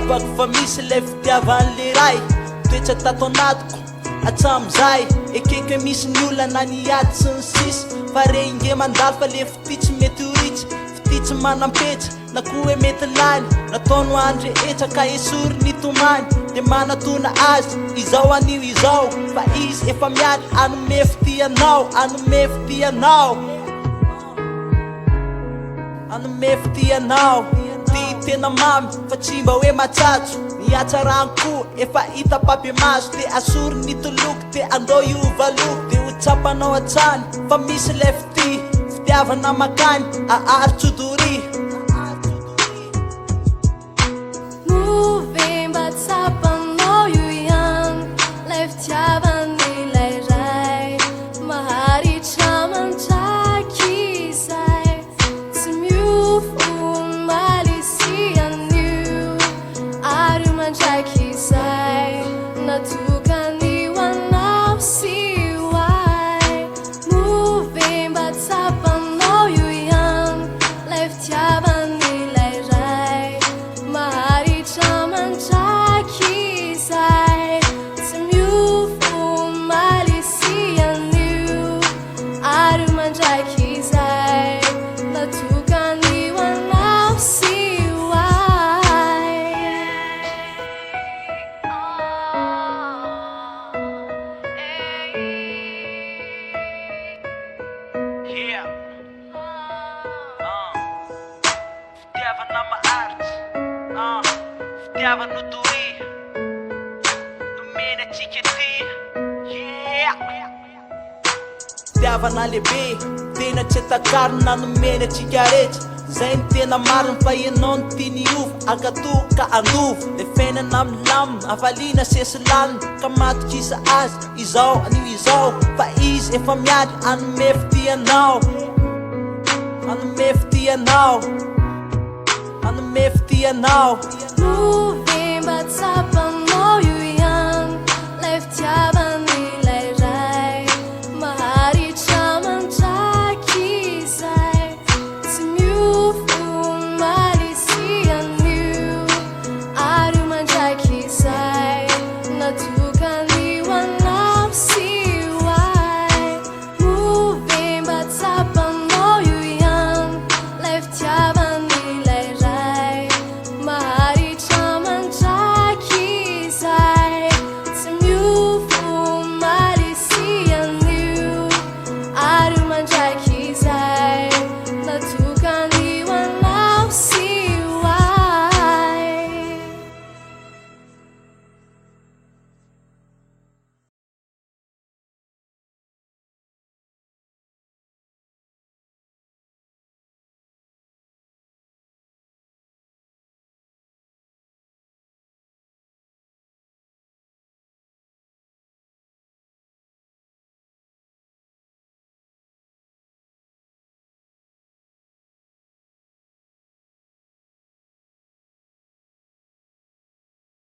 Tsapako fa misy ilay fitiavan'le Ray Toetra tato anatiko hatramizay Ekeko hoe misy ny olana ny ady sy ny sisa Fa re inge mandalo fa le fitia tsy mety ho ritra Fitia tsy manam-petra na koa hoe mety lany Nataony ho an'ny rehetra ka esory ny tomany Dia manatona azy izao anio izao Fa izy efa miandry hanome fitia anao Hanome fitia anao Hanome fitia anao Ty tena mamy fa tsy mba hoe matsatso Ny hatsarany koa efa hita ampahibemaso Dia asory ny toloko dia andao hiova loko Dia ho tsapanao hatrany fa misy ilay fitia Fitiavana mankany aharitro doria. Moa ve mba tsapanao io ihany 'lay fitiavan'ilay Ray maharitra mandrakizay tsy miofo omaly sy anio ary mandrakizay natokany ho anao sy ho ahy Moa ve mba tsapanao io ihany 'lay fitiavan'ilay Ray maharitra mandrakizay tsy miofo omaly sy anio ary mandrakizay natokany ho anao sy ho ahy. Yeah. Ah. Fitiavana maharitra. Ah. Fitiavana ho doria. Nomena antsika ity. Yeah. Fitiavana lehibe, tena tsy takarina nomena antsika rehetra. Zay ny tena marina fa ianao no tiany hiova, hankatò ka handova. Le fiainana milamina, hafaliana sesilany ka matokisa azy izao anio izao fa izy efa miandry hanome fitia anao. Hanome fitia anao. Hanome fitia anao.